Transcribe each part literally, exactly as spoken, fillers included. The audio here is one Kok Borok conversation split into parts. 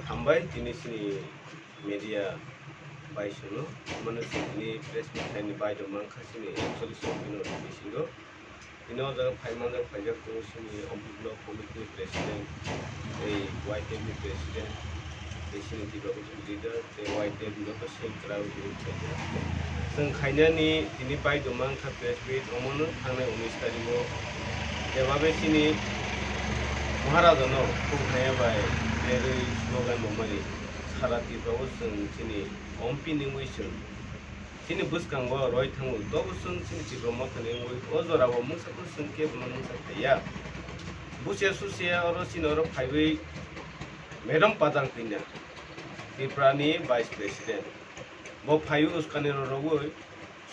Hambai tini chini media bai sunu, mane chini press meet khaini bai do mankha chini ekchollish chowdhury ni bisingo. Tini o jaga phai manjak phaijak tongo chini Ompi block committee ni president, tei Y T F ni president, tei chini Tipra Motha ni leader, tei Y T F ni joto same kwrak rok tini phaijak. Chwng khainani tini bai do mankha press meet, omono thangnai unis tarikgo jebabe chini Maharaja no khung haya bai berwi slogan bo mani sara Tipra o chwng chini Ompi ni wngwi chwng chini bwskango roi thango, tobo chwng chini Tipra Motha ni wngwi o jora o mungsa khe chwng kebo no mungsa khaiya. Busia susia oro chini oro phaiwi Madam Pajang Kanya, Tripura ni Vice President, bo phaiwi uskani rogwi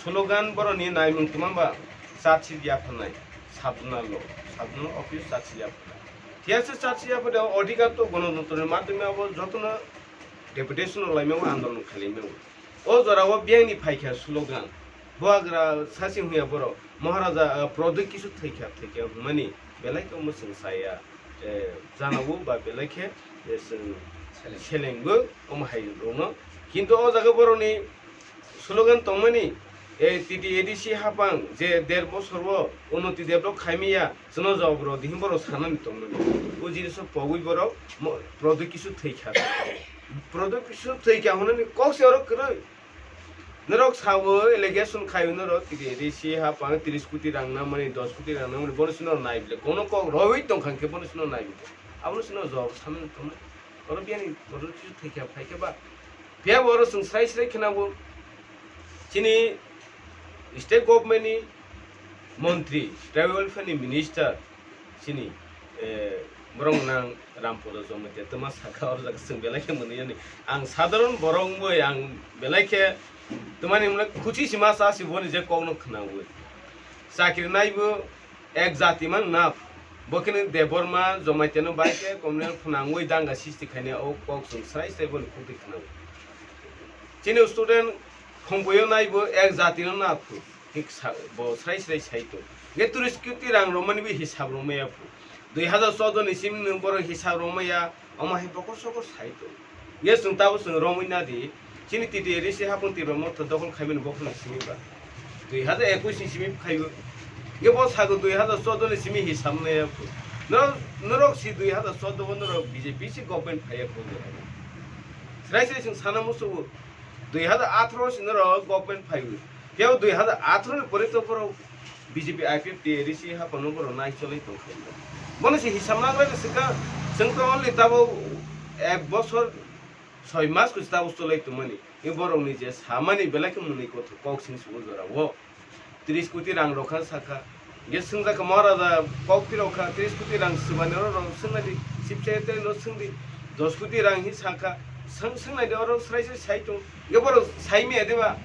slogan boroni naimung twma ba charge sheet yapharnai, sub zonal lo, sub zonal office charge sheet yapharnai. Thiyasa charge sheet yapharnai odhikar to gonotantro ni madhyome abo jotono deputation rok laimao andolon khailaimao. O jora o biyang ni phaikha slogan, buagra sasi huya borok, Maharaja, ah, Pradyot Kishore thwikha, thwikha hwnmani belai khe omo chwng chaya, eh, jana o ba belai khe, eh, chwng seleng. Selengbo omo hai rokno. Kintu o jaga borokni slogan tongmani, eh, T T A D C hapang je der bosor o unnoti develop khaimaya, chwngno jawab rw di hwnwi borok sanani tongmani. O jiniso pogwi borok mo-, Pradyot Kishore thwikha. Pradyot Kishore thwikha hwnmani kok se oro kwrwi. Norok sao allegation khaio norok T T A D C hapang tris koti rang namani, dos koti rang namani, bono sino nai bile. Kono kok rwi tongkha khe bono sino nai bile. Abono sino jawab samani tongmani. Oro biyani, oro khe thwikha phaikhe ba. Phiya bo oro chwng srai srai kheno bo chini state government ni montri, tribal welfare ni minister, chini, eh, borok nang Rampada Jamatia twma saka, oro jaga chwng belai khe mwnwi yani. Ang sadharon borok wngwi ang belai khe twmani mwnwi khuchi sima cha si boni je kokno khwnawi. Chakri naibo ek jati man na, bo kheno Debbarma Jamatia no bai khe komne khwnangwi danga sisti khaina o kok chwng srai srai boni khukti khwnawi. Chini student khumbuio naibo ek jati no na phu. Hik sa-, bo srai srai sai tong. Ge tris koti rang romani bi hisab romaya phu. Dui hazar choudo ni simi nwng borok hisab romaya, omo hai bokol sokol sai tong. Ge chwng tabo chwng romwi na di, chini T T A D C hapung Tipra Motha dokhol khaimani bokhorno simi ba. Dui hazar ekush ni simi khaibo. Ge bo sago dui hazar choudo ni simi hisab maya phu. Norok, norok si dui hazar choudo bo norok B J P si government phaiya phu. Srai srai chwng sana musugo. Dui hazar atharo si norok government phaiwi. Phiya dui hazar atharo ni pore to borok B J P I P F T A D C hapano borok nai cholwi tongkha. Bono se hisab nagra swkang, chwng to only tabo ek bosor soi mas kuch tabo cholwi tongmani. I borok ni je samani belai khe mwnwi kok, kok sing sugo jora o. Tris koti rang rokha sakha. Ge swngjak kha, Maharaja kok phirok kha, tris koti rang swbani oro rok swngnai di, chief secretary no swngdi, dos koti rang hi sakha, swng, swngnai di oro srai srai sai tong. Ge borok sai maya de ba?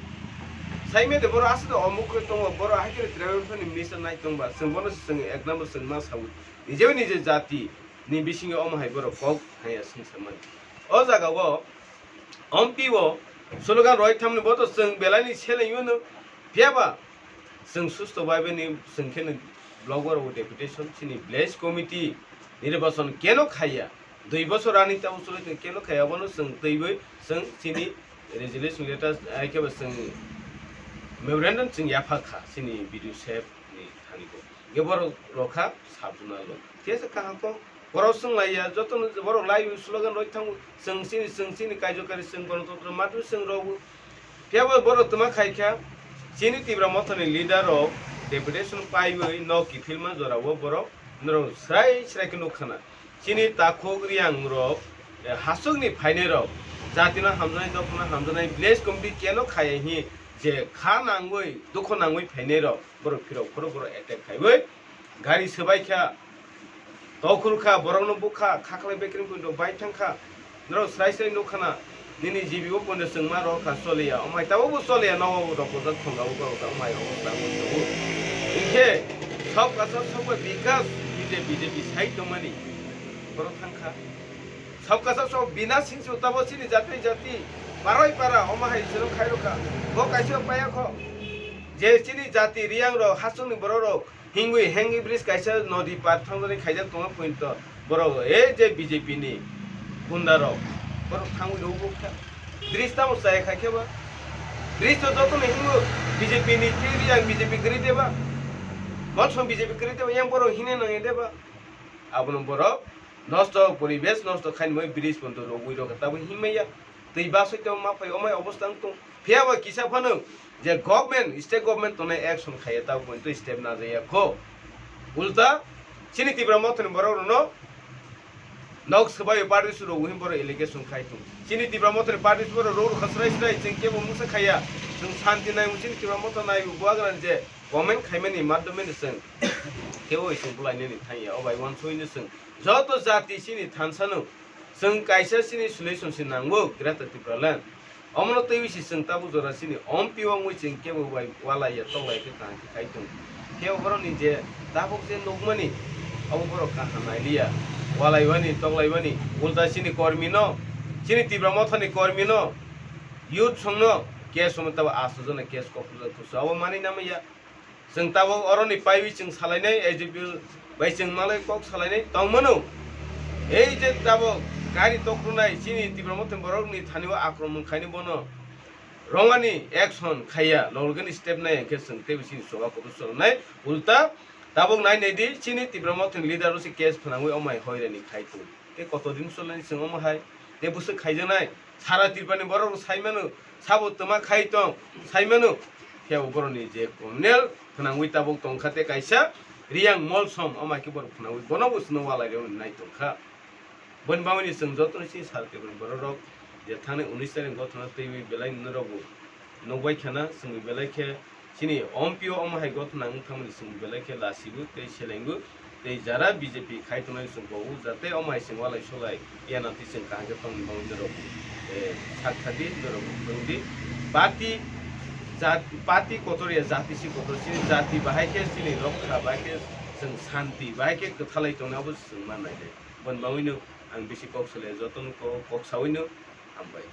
Sai maya de borok aswk de omuk khe tongo, borok hai khe tribal welfare ni minister nai tong ba, chwng bono se chwng ek number chwng ma sawi. Nije nije jati ni bisingo omo hai borok kok haya swngsa mani. O jaga o Ompi o slogan roi thamni bo to chwng belai ni seleng yo no. Phiya ba chwng susto bai bai ni chwng khe ni block o deputation chini village committee nirbachon keno khaiya. Dui bosor ani tamo chwng keno khaiya bono chwng twi bai chwng chini resolution letter ai khe ba chwng memorandum chwng yapha kha chini B D O saheb ni thani bo. Ge borok rokha sub zonal lo. Thik ase kaham kok. Borok swng lai ya, joto no borok lai slogan roi thango. Chwng chini, chwng chini kaijo kari chwng bono totro matwi chwng rogo. Phiya bo borok twma khai kha, chini Tipra Motha ni leader rok deputation paiwi no kiphilma jora o borok norok srai srai khe nuk khana. Chini takhuk riyang rok, eh, hasuk ni phainai rok, jati no hamjaknai, dophano hamjaknai, village committee keno khaiya hi je kha nangwi, dukho nangwi phainai rok, borok phirok phoro borok attack khaiwi, gari swbai kha, tokhor kha, borokno bukha, khaklai bekring buino bai thang kha. Norok srai srai nuk khana, nini G B o buino chwngma rok kha choliya, omai tabukbo choliya, nogo rok bujak thonga o borok ta omai rok ta o tongo. Hinkhe, sab kasa sokba bikas, B J P, B J P sai tongmani, borok thang kha. Sab kasa sok bina singsu tabo chini jati jati, parai para, omo hai chwrwng khai rokha. Bo kaisa paya kho, je chini jati riyang rok, hasongni borok rok, hingwi hanging bridge kaisa nodi par thangjaknai khaijak tongo pointo. Borok, e je B J P ni Gunda rok, borok thangwi rw bo kha. Bridge tamo chaya khai khe ba? Bridge to joto ni hingo B J P ni twi ri ang B J P kwrwi de ba? Molsom B J P kwrwi de ba? Yang borok hine nang de ba? Abono borok nosto, poribesh nosto khainwi bridge pondo rogwi rok tabo hinmaya. Twi basoi to ma phai omai obostha wng tong. Phiya ba kisa phano je government, state government tongnai action khaiya tabo pointo step na jaya kho. Ulta chini Tipra Mothani borok rokno nok swbai party su rogwi borok allegation khai tong. Chini Tipra Mothani party su borok rok rokha srai srai chwng kebo mungsa khaiya. Chwng santi nai chini Tipra Motha nai buagra je comment khaimani madhyome ni chwng kebo chwng bulainani thangya. O bai wansoi ni chwng joto jati chini thansa no chwng kaisa chini solution si nango Greater Tipraland. Omono twiwi si chwng tabuk jora chini ompi wngwi chwng kebo bai walai ya toklai khe kaham khe khai tong. Khe borokni je tabuk je nukmani abo borok kaham nailiya. Walaiwani toklaiwani ulta chini kormi no, chini Tipra Mothani kormi no, youth song no case omo tabo asto jona case kok kusa abo manwi namaya. Chwng tabuk oroni paiwi chwng salainai, A J P bai chwng malai kok salainai tongmano. Ei je tabuk gari tokrunai chini Tipra Mothani borokni thani o akromon khaini bono rongani action khaiya, logani step nai hwnkhe chwng teibo chini choba kotor cholonai. Ulta tabuk nai nai di chini Tipra Mothani leader o se case phnangwi omai hoirani khai tong. Tei kotor din cholani chwng omo hai tei bwswk khaijaknai. Sara Tripurani borok rok sai mano, sabo twma khai tong, sai mano. Phiya bo borokni je criminal khwnangwi tabuk tong kha tei kaisa Riyang Molsom, omo hai khe borok khwnangwi bono bo chwngno walai rw nai tong kha. Boni bagwini chwng jotono chini Sara Tripurani borok rok je thani unis tarikh gothona twiwi belai norok bo nukbai khana, chwngwi belai khe chini ompi o omo hai gothona wng thangmani chwng belai khe lasigo tei selenggo. Tei jara B J P khai tongnai chwng kogo, jate omo hai chwng walai solai yanati chwng kaham khe tongni bagwi norok, eh, sak thadi, norok wng di. Party jat-, party kotor ya jati si kotor, chini jati bahai khe chini rokha bahai khe chwng santi bahai khe kwthalai tongnai abo chwng mannai de. Boni bagwino ang bisi kok salai jotono ko-, kok sawino hambai.